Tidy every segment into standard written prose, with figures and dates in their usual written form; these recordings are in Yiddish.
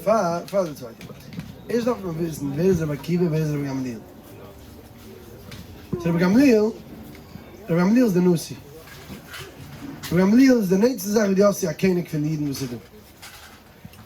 פאר פאר די צווייטע מעשה. ערשט דארף מען וויסן ווער איז רבי עקיבא ווער איז רבי גמליאל. סאו רבי גמליאל, רבי גמליאל איז די נשיא. רבי גמליאל איז די נענטסטע זאך ווי דו האסט צו א קעניג פון די אידן וואס איז דא.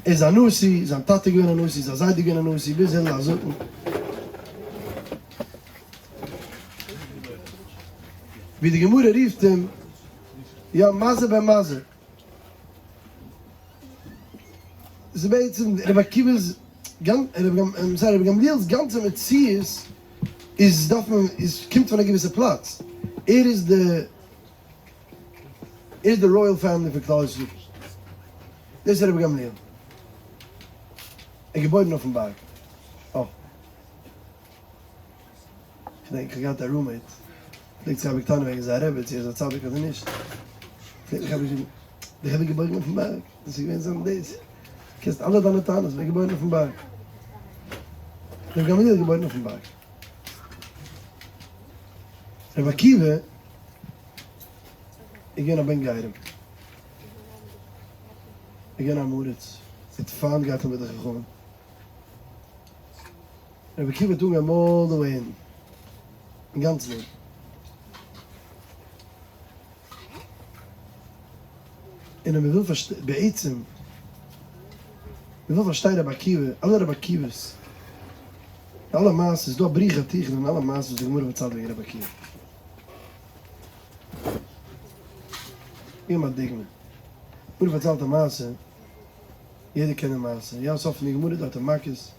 ער איז א נשיא, זיין טאטע איז געווען א נשיא, זיין זיידע איז געווען א נשיא, ביז הלל הזקן. ווי די גמרא רופט אים, יא מזה בן מזה. ס'איז בעצם רבי עקיבא'ס sorry רבי גמליאל'ס גאנצע מציאות איז דארף מען איז קומט פון א געוויסע פלאץ, ער איז די ער איז די royal family פון כלל ישראל, דאס איז רבי גמליאל, ער איז געבוירן אויפן בארג, אה. כ'דענק כ'האב געהאט א roommate, פלעגט זיך אייביג טענה'ן וועגן זיין רבי צו ער איז א צדיק אדער נישט, פלעגט מיך אייביג זאגן, דער רבי געבוירן אויפן בארג, דאס איז געווען זיין דאס, קענסט אלע דיינע טענות, ווער געבוירן אויפן בארג? רבי גמליאל איז געבוירן אויפן בארג. רבי עקיבא איז געווען א בן גרים, איז געווען א עם הארץ, האט פיינט געהאט תלמידי חכמים. רבי עקיבא האט אנגעהויבן all the way אין אינגאנצן אונטן. און אז מ'וויל פארשטיין, בעצם, מ'וויל פארשטיין רבי עקיבא, אלע רבי עקיבא'ס, די אלע מעשות, איז דא א בריך התיכון אין אלע מעשות וואס די גמרא פארציילט וועגן רבי עקיבא. געבן א דוגמא. גמרא פארציילט א מעשה. יעדער קען די מעשה, יא סוף פון די גמרא דארט אין מכות,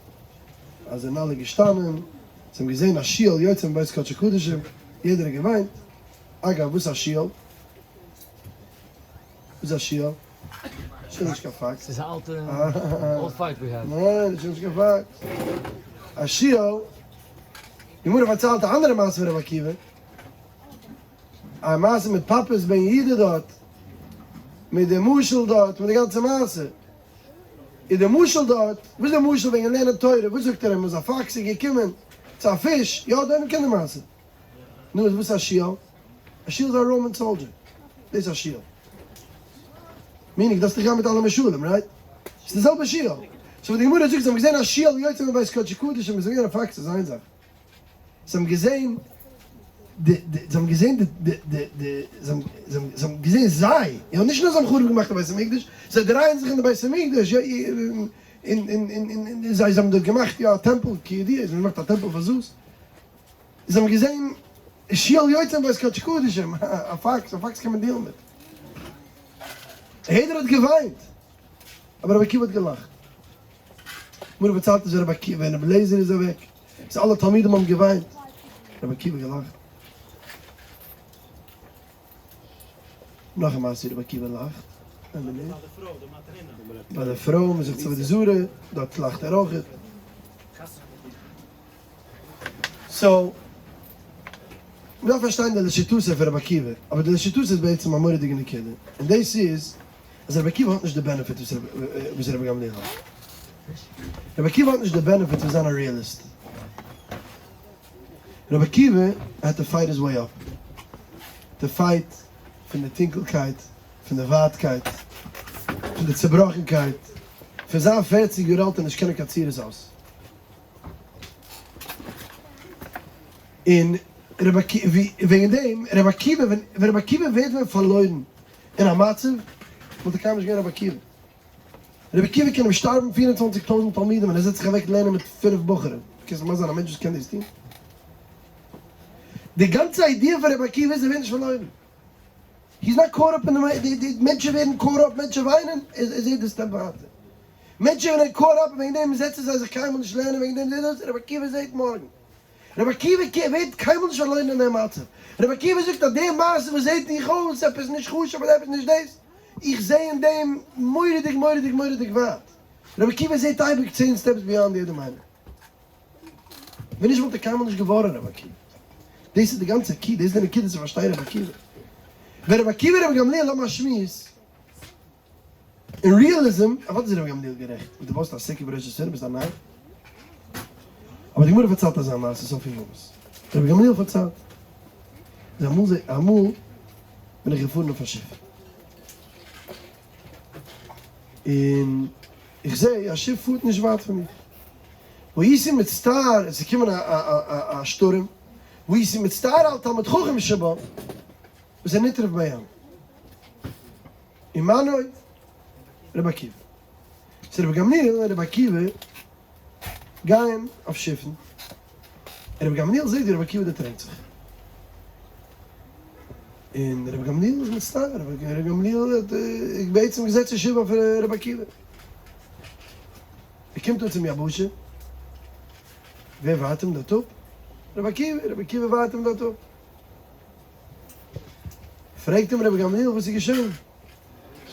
אז זענען אלע געשטאנען, זיי האבן געזען א שועל יוצא מבית קדשי קדשים, יעדער האט געוויינט, אגב וואס איז א שועל? וואס איז א שועל? שועל איז נישט קיין פאקס. ס'איז א אלטע old fight we had. ניין, ס'איז נישט קיין פאקס. א שועל, די גמרא פארציילט א אנדערע מעשה פון רבי עקיבא, א מעשה מיט פפוס בן יהודה דארט, מיט די משל דארט, מיט די גאנצע מעשה. איז די משל דארט, וואס איז די משל וועגן לערנען תורה, וואס זאגט ער אים אז א פאקס איז געקומען צו א פיש, יא דער עולם קען די מעשה. נו איז וואס איז א שועל? א שועל איז א Roman soldier, דאס איז א שועל. meaning דארפסט דיך גיין מיט אלע משלים, right? ס'איז די זעלבע שועל. so ווען די גמרא זאגט זיי האבן געזען א שועל יוצא מבית קדשי קדשים איז געווען א פאקס איז איין זאך. זיי האבן געזען די די זיי האבן געזען די די די די זיי האבן זיי האבן געזען זיי, יא נישט נאר זיי האבן חרוב געמאכט די בית המקדש, זיי דרייען זיך אין די בית המקדש, יא און און און און זיי האבן דארט געמאכט יא א טעמפל כידוע, זיי האבן געמאכט א טעמפל פאר זאוס, זיי האבן געזען שועל יוצא מבית קדשי קדשים, א פאקס, א פאקס קען מען deal ן מיט. יעדער האט געוויינט, אבער רבי עקיבא האט געלאכט. גמרא פארציילט אז רבי עקיבא ווען רבי אליעזר איז אוועק, איז אלע תלמידים האבן געוויינט, רבי עקיבא געלאכט. נאך א מעשה ווי רבי עקיבא לאכט, איין מינוט. ביי די פרוי מ'זוכט עבודה זרה, דארט לאכט ער אויך. so, מ'דארף פארשטיין די לשיטתו פון רבי עקיבא, אבער די לשיטתו איז בעצם א מורא'דיגע נקודה, און דאס איז אז רבי עקיבא האט נישט די benefit וואס רבי גמליאל האט. רבי עקיבא האט נישט די benefit פון זיין א realist. רבי עקיבא had to fight his way up. To fight פון די טונקלקייט, פון די ווייטקייט, פון די צובראכנקייט, פון זיין פערציג יאר אלט און נישט קענען קיין צורות אות. און רבי עקיבא, וועגן דעם רבי עקיבא, ווען רבי עקיבא ווערט ווען פארלוירן אין א מצב, וואלט ער קיינמאל נישט געווען רבי עקיבא. רבי עקיבא קען אים שטארבן פיר און צוואנציג טויזנט תלמידים און ער זעצט זיך אוועק לערנען מיט פינף בחורים. קענסט מיר זיין א מענטש וואס קען דאס טון? די גאנצע idea פון רבי עקיבא איז ער ווערט נישט פארלוירן. he is not caught up אין די, די מענטשן ווערן caught up, מענטשן וויינען, ער זעט די step ווייטער. מענטשן ווערן caught up וועגן דעם זעצן זיי זיך קיינמאל נישט לערנען וועגן דעם זעט אויס רבי עקיבא זעט מארגן. רבי עקיבא ווערט קיינמאל נישט פארלוירן אין דעם מצב. רבי עקיבא זאגט אז די מעשה וואס זעט דיך אויס עפעס נישט חשוב אדער עפעס נישט דאס, איך זע אין דעם מורא'דיג מורא'דיג מורא'דיג ווייט. רבי עקיבא זעט אייביג צען steps beyond יעדעם איינעם. ווען נישט וואלט ער קיינמאל נישט געווארן רבי עקיבא. דאס איז די גאנצע key, דאס איז די נקודה צו פארשטיין רבי עקיבא. ווען רבי עקיבא און רבי גמליאל האבן א שמועס אין realism, אוודאי איז רבי גמליאל גערעכט, וואס דו בויסט א סוכה בראש השנה ביסט א נאר. אבער די גמרא פארציילט אזא מעשה סוף ימות. רבי גמליאל פארציילט אז אמאל אמאל בין איך געפארן אויף א שיף, און. איך זע א שיף פארט נישט ווייט פון מיך. והייתי מצטער, עס איז געקומען א שטורעם, והייתי מצטער על תלמיד חכם שבה, וואס איז נטרף בים. ומנו רבי עקיבא. so רבי גמליאל און רבי עקיבא גייען אויף שיפן, און רבי גמליאל זעט ווי רבי עקיבא דערטרענקט זיך, און רבי גמליאל איז מצטער, רבי גמליאל האט בעצם געזעצט אין שבעה אויף רבי עקיבא. ער קומט אן צום יבשה, ווער ווארט אים דארט אפ? רבי עקיבא, רבי עקיבא ווארט אים דארט אפ. פרעגט אים רבי גמליאל וואס איז געשען?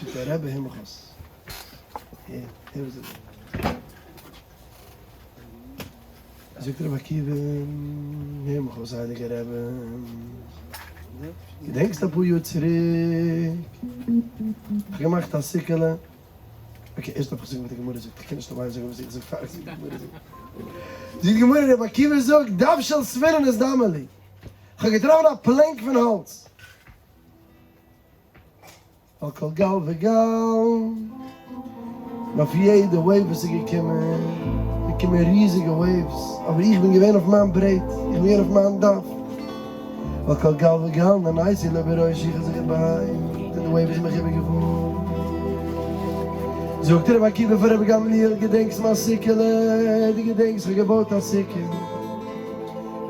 זאגט ער רבי הער מיך אויס, הער, הער וואס איך זאג. זאגט רבי עקיבא, הער מיך אויס הייליגער רבי, געדענקסט אפאר יאר צוריק, איך האב געמאכט א סוכה'לע, okay ערשט דארף איך זאגן וואס די גמרא זאגט, איך קען נישט אליין זאגן וואס איך זאג פאר איך זאג די גמרא זאגט. זאגט די גמרא, רבי עקיבא זאגט, דף של ספינין נזדמן לי, איך האב געטראפן א plank פון האלץ, על כל גל וגל, און אויף יעדע wave וואס איז געקומען, געקומען ריזיגע waves, אבער איך בין געווען אויף מיין ברעט, איך בין געווען אויף מיין דף, על כל גל וגל נענעתי לו בראשי, איך האב זיך געבייגט און די wave איז מיך איבערגעפארן. זאגט רבי עקיבא פאר רבי גמליאל, געדענקסט מיין סוכה'לע? דו געדענקסט איך האב געבויט א סוכה?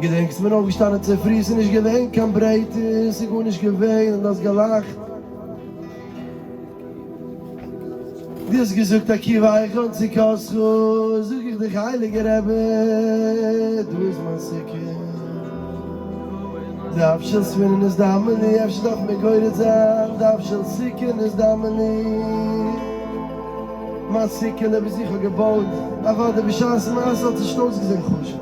געדענקסט כ'בין אויפגעשטאנען צופרי ס'איז נישט געווען קיין ברעט און ס'איז גארנישט געווען און דו האסט געלאכט. דו האסט געזאגט עקיבא היכן סוכתך, זאג איך דיך הייליגער רבי דא איז מיין סוכה. דף של ספינין נזדמן לי, אפשר דארף מען גורס זיין דף של סוכה נזדמן לי. מיין סוכה'לע וואס איך האב געבויט, אוודאי בשעת מעשה האט עס נישט אויסגעזען חשוב.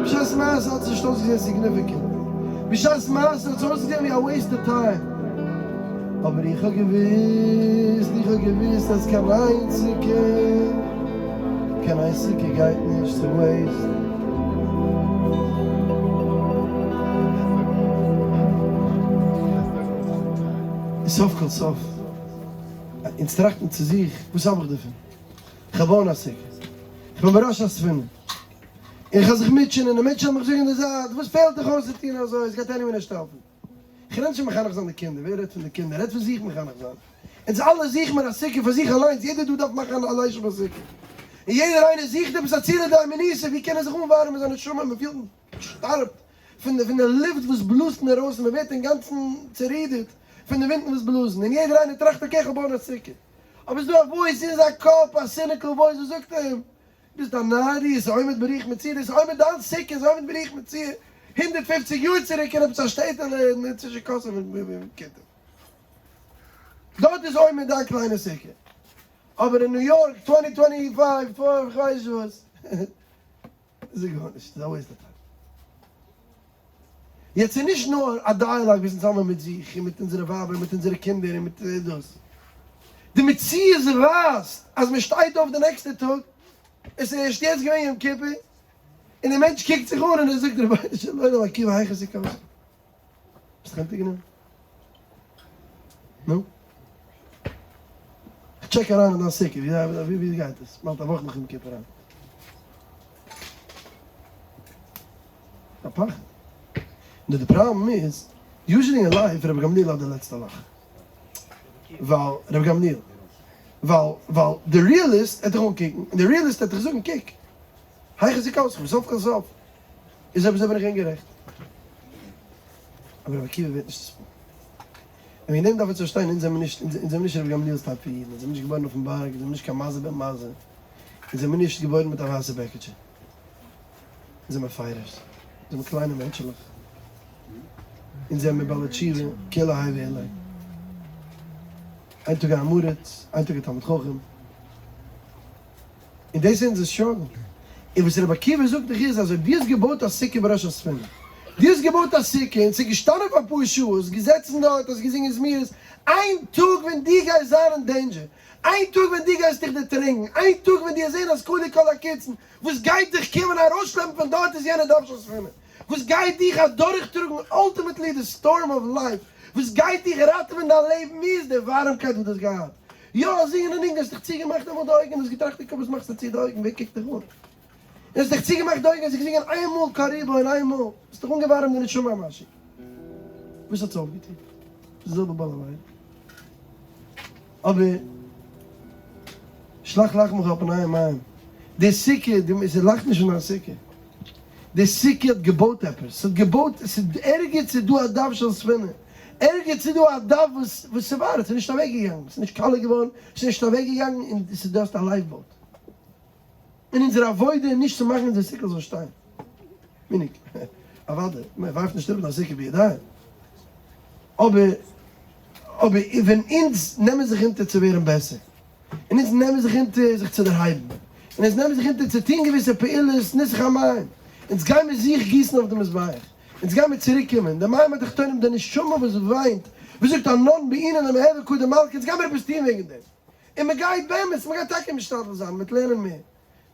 בשעת מעשה האט עס נישט אויסגעזען significant, בשעת מעשה האט עס אויסגעזען ווי א waste of time, אבער איך האב געוואוסט, איך האב געוואוסט אז קיין איינציגע, קיין איינציגע גייט נישט צו waste. און סוף כל סוף, אונז טראכטן צו זיך, וואס האב איך דערפון? איך האב אן א סוכה, איך בין בראש הספינה. איך האב זיך מוטשען און די מענטשן האבן מיך געזאגט אין די זייט, וואס פעלט דיך אויס צו טון אזוי, עס גייט anyway נישט העלפן. איך רעד נישט פון מחנך זיין די קינדער, ווער רעדט פון די קינדער, רעדט פון זיך מחנך זיין. אונז אלע זוכן מיר א סוכה פאר זיך אליינס, יעדער דא דארף מאכן א לישב א סוכה. און יעדער איינער זוכט עפעס א צילא דהימנותא, ווי קען ער זיך אנווארעמען זיין נשמה, מען פילט מען שטארבט פון די פון די לופט וואס בלאזט אינדערויסן, מען ווערט אינגאנצן צערודערט פון די ווינטן וואס בלאזן, און יעדער איינער טראכט okay איך וועל בויען א סוכה. אבער ס'איז דא א voice אין זיין קאפ, א cynical voice וואס זאגט אים, ביסט א נאר, איז עומד ברוח מצויה, איז עומד דיין סוכה איז עומד ברוח מצויה, 150 יאר צוריק אין עפעס א שטעטעלע אין צווישן קאסוב און קיטוב. דארט איז עומד דיין קליינע סוכה. אבער אין ניו יארק twenty twenty five four כ'ווייס נישט וואס. איז ער גארנישט, איז א waste of time. יעצט איז נישט נאר א dialogue וואס אונז האבן מיט זיך און מיט אונזערע ווייבער און מיט אונזערע קינדער און מיט דאס. די מציאות ווייזט אז מען שטייט אויף די נעקסטע טאג, עס איז ערשט יעצט געווען יום כיפור, און דער מענטש קוקט זיך אן און ער זאגט רבונו של עולם עקיבא היכן סוכתך? ביסט אונטערגענומען? נו? איך check אריין אין דיין סוכה, ווי גייט עס? מ'האלט א וואך נאך יום כיפור היינט. א פחד. נאר די פראבלעם איז, usually אין life רבי גמליאל האט די לעצטע לאך. ווייל רבי גמליאל. ווייל ווייל די realist עט דיך אנקוקן, און די realist עט דיך זאגן קוק, היכן סוכתך, סוף כל סוף איז אויב אזוי בין איך געווען גערעכט. אבער רבי עקיבא ווערט נישט צושפאלטן. און וועגן דעם דארף מען צו פארשטיין, אונז זעמיר נישט, אונז זעמיר נישט רבי גמליאל'ס type פון אידן, אונז זעמיר נישט געבוירן אויפן בארג, אונז זעמיר נישט קיין מזה בן מזה, אונז זעמיר נישט געבוירן מיט א ווייסע בעקיטשע. אונז זעמיר fighters, אונז זעמיר קליינע מענטשעלעך, אונז זעמיר בעלי תשובה, כולי האי ואולי. איין טאג א עם הארץ, איין טאג א תלמיד חכם. און דאס איז אונזער struggle. און וואס רבי עקיבא זאגט דיך איז אז אויב דו האסט געבויט א סוכה בראש הספינה, דו האסט געבויט א סוכה און ס'איז געשטאנען פאר אפאר שעה, האסט געזעצן דארט, האסט געזינגען זמירות, איין טאג ווען דו גייסט זיין אין danger, איין טאג ווען דו גייסט דיך דערטרינקן, איין טאג ווען דו וועסט זען אז כלו כל הקיצין, וואס גייט דיך קומען ארויסשלעפן פון דארט איז יענע דף של ספינה, וואס גייט דיך אדורכטראגן ultimately די storm of life, וואס גייט דיך ראטעווען דיין לעבן איז די ווארעמקייט וואס דו האסט געהאט. יא, זינגען א ניגון, האסט דיך צוגעמאכט אמאל די אויגן, האסט געטראכט אין קאפ וואס מאכסטו צו די אויגן, ווער קוקט דיך אן? און האסט דיך צוגעמאכט די אויגן, האסט געזינגען איין מאל קה ריבו און איין מאל, האסט דיך אנגעווארעמט די נשמה א משהו. וואס האט עס אויפגעטון? די זעלבע בעל עבירה. אבער שלח לחמך על פני המים, די סוכה, די, ס'לאכט נישט פון דיין סוכה. די סוכה האט געבויט עפעס, ס'האט געבויט, ס'איז ערגעץ איז דא א דף של ספינה, ערגעץ איז דא א דף וואס וואס ס'ווארט, ס'איז נישט אוועק געגאנגען, ס'איז נישט קאלע געווארן, ס'איז נישט אוועק געגאנגען, און ס'איז דא א life boat. און אונזער עבודה איז נישט צו מאכן אונזער סוכה זאל שטיין. מיניג, אוודאי, מען ווארפט נישט אראפ דיין סוכה בידיים, אבער אבער ווען אונז נעמען זיך אונטער צו ווערן בעסער, און אונז נעמען זיך אונטער זיך צו דערהייבן, און אונז נעמען זיך אונטער צו טון געוויסע פעולות ניסוך המים, אונז גיימיר זיך גיסן אויף די מזבח, אונז גיימיר צוריק קומען, די מים התחתונים, די נשמה וואס וויינט, וואס זאגט אנן בעינן למהוי קדם מלכא, אונז גיימיר עפעס טון וועגן דעם, און מען גייט באמת, מען גייט טאקע משתדל זיין, מען וועט לערנען מער,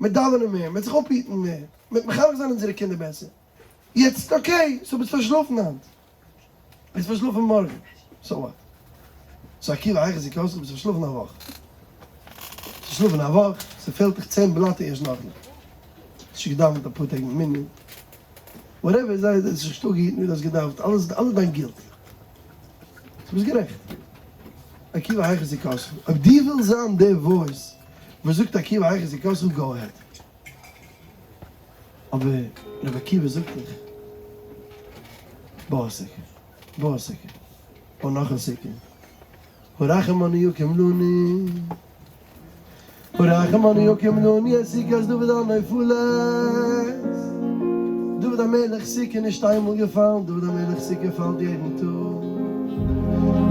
מען וועט דאווענען מער, מען וועט זיך אפהיטן מער, מען וועט מחנך זיין אונזערע קינדער בעסער. יעצט okay, so ביסט פארשלאפן היינט, ביסט פארשלאפן מארגן, so what? So עקיבא היכא סוכתך, ביסט פארשלאפן א וואך, פארשלאפן א וואך, ס'פעלט דיך 10 בלאט ערשט נאכדעם, האסט נישט געדאווענט אפאר טעג מיט מנין, whatever, זיי האסט זיך נישט אפגעהיטן ווי דו האסט געדארפט, אלעס אלעס דיין guilt, so ביסט גערעכט, עקיבא היכא סוכתך, אויב דו ווילסט זיין דער voice וואס זאגט עקיבא היכא סוכתך, go ahead. אבער רבי עקיבא זאגט דיך, בוי א סוכה, בוי א סוכה, בוי נאך א סוכה, הרחמן הוא יקים לנו, הרחמן הוא יקים לנו את סוכת דוד הנופלת, דוד המלך סוכה נישט איינמאל געפאלן, דוד המלך סוכה פאלט יעדן טאג,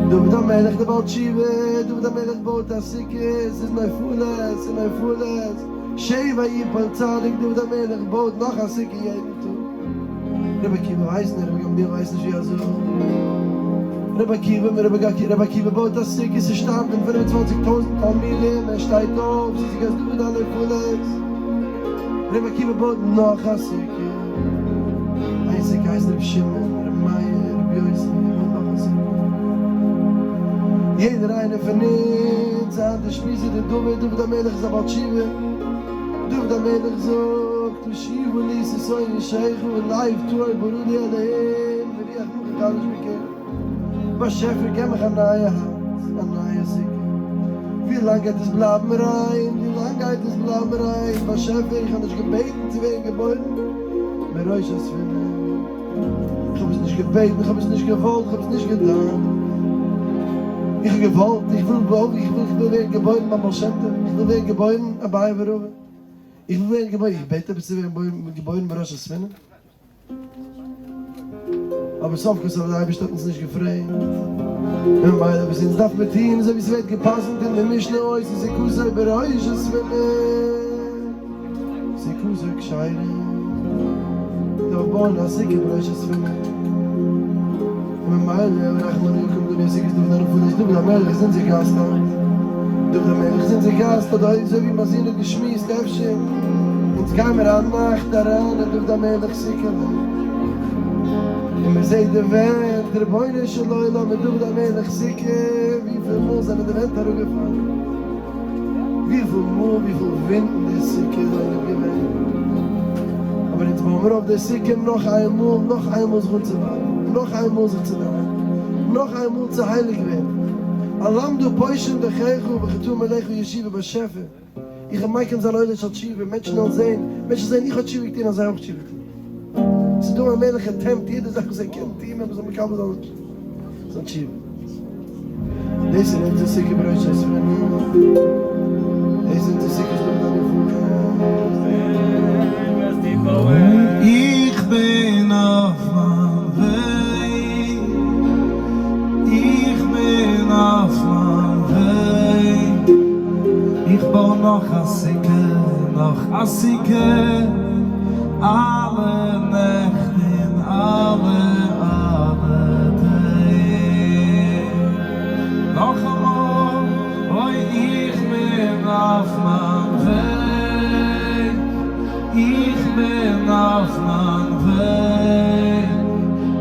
דוד המלך דער בעל תשובה, דוד המלך בויט א סוכה, עס איז נופלת, ס'איז נופלת. שבע יפול צדיק דוד המלך בויט נאך א סוכה יעדן טאג. רבי עקיבא ווייסט נישט, רבי גמליאל ווייסט נישט ווי אזוי. רבי עקיבא מיט רבי עקיבא בויט א סוכה, ס'שטארבן 25 טויזנט תלמידים, ער שטייט אויף, ס'איז סוכת דוד הנופלת. רבי עקיבא בויט נאך א סוכה. איין סוכה הייסט רבי שמעון, רבי מאיר, רבי יוסי, ער בויט נאך א סוכה. יעדער איינער פון אונז היינט די שמועס איז די דוד, דוד המלך איז א בעל תשובה, דוד המלך זאגט השיבה לי ששון ישעך ולב טהור ברא לי אלהים ורוח נקי חדש בקרבי, באשעפער געב מיך א נייע הארץ, א נייע סוכה, ווי לאנג גייט עס בלייבן ריין, ווי לאנג גייט עס בלייבן ריין, באשעפער איך האב נישט געבעטן צו ווערן געבוירן בראש הספינה. איך האב עס נישט געבעטן, איך האב עס נישט געוואלט, איך האב עס נישט געדארפט. איך האב געוואלט, איך וויל, איך וויל, איך וויל ווערן געבוירן ביים בעל שם טוב, איך וויל ווערן געבוירן אביי ורבא, איך וויל ווערן געבוירן, איך בעט עפעס צו ווערן געבוירן בראש הספינה? אבער סוף כל סוף דער אייבערשטער האט אונז נישט געפרעגט, ממילא וואס אונז דארף מיר טון, אזוי ווי ס'ווערט גע'פסק'נט אין די משנה עושה סוכתו בראש הספינה. סוכתו כשרה, דארף בויען א סוכה בראש הספינה, און ממילא הרחמן הוא יקים לנו את סוכת דוד הנופלת, דוד המלך איז אונזער גאסט היינט, דוד המלך איז אונזער גאסט, אדער אזוי ווי מיין זון האט געשמועסט אפשר אונז גיימער א נאכט אריין אין דוד המלך סוכה'לע, און מען זעט די ווענט, רבונו של עולם אין דוד המלך סוכה, וויפיל מאל זענען די ווענט אראפגעפאלן? וויפיל מאל וויפיל ווינטן די סוכה איז אראפ געווען, אבער אונז בויען מיר אויף די סוכה נאך איין מאל, נאך איין מאל זיך אנצואווארעמען, נאך איין מאל זיך צו דערהייבן, נאך איין מאל צו הייליג ווערן. הלמדו פושעים דרכיך וחטאים אליך ישובו באשעפער, איך וועל מקיים זיין עולה של תשובה, מענטשן וועלן זען, מענטשן זען איך האב תשובה געטון אז זיי אויך תשובה טון. ס'איז דא א מלך ער טעמפט יעדע זאך וואס ער קען טון אז מ'זאל מקבל זיין זיין תשובה. דאס איז אונזער סוכה בראש הספינה, דאס איז אונזער סוכה דוד הנביא. איך בין אויף מיין וועג, איך בין אויף מיין וועג, איך בוי נאך א סוכה, נאך א סוכה, אלע נעכט און אלע אלע טעג. נאכאמאל, אוי איך בין אויף מיין וועג, איך בין אויף מיין וועג,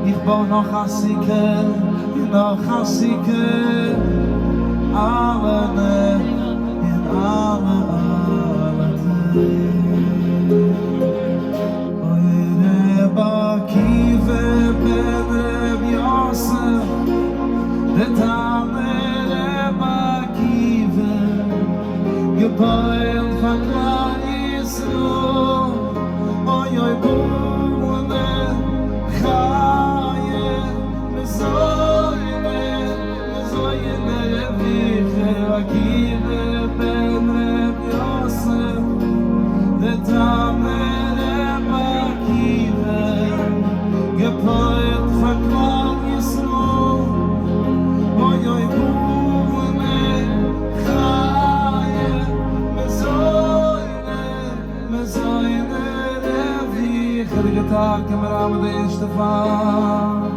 איך בוי נאך א סוכה און נאך א סוכה, אלע נעכט. דער תנא ר' עקיבא, געפועלט פאר כלל ישראל, אוי אוי בני חיי מזוני מזוני רביך ר' עקיבא בן ר' יוסף, דער תנא ר' עקיבא, געפועלט פאר כלל ישראל, אוי אוי בני חיי מזוני מזוני רביך. די גיטאר קען מען האבן די ערשטע פאל.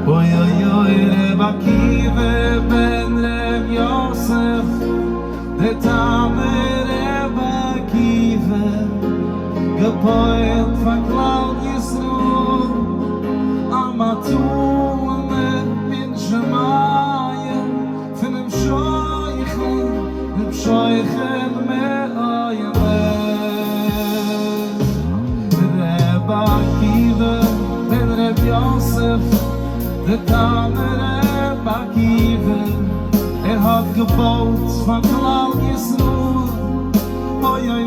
אוי אוי אוי ר' עקיבא בן ר' יוסף, דער תנא ר' עקיבא, געפועלט פאר כלל ישראל, א מתנה מן שמים פונעם שוכן, דעם שוכן מעונה. ר' עקיבא בן ר' יוסף, דער תנא ר' עקיבא, ער האט געבויט פאר כלל ישראל, אוי אוי.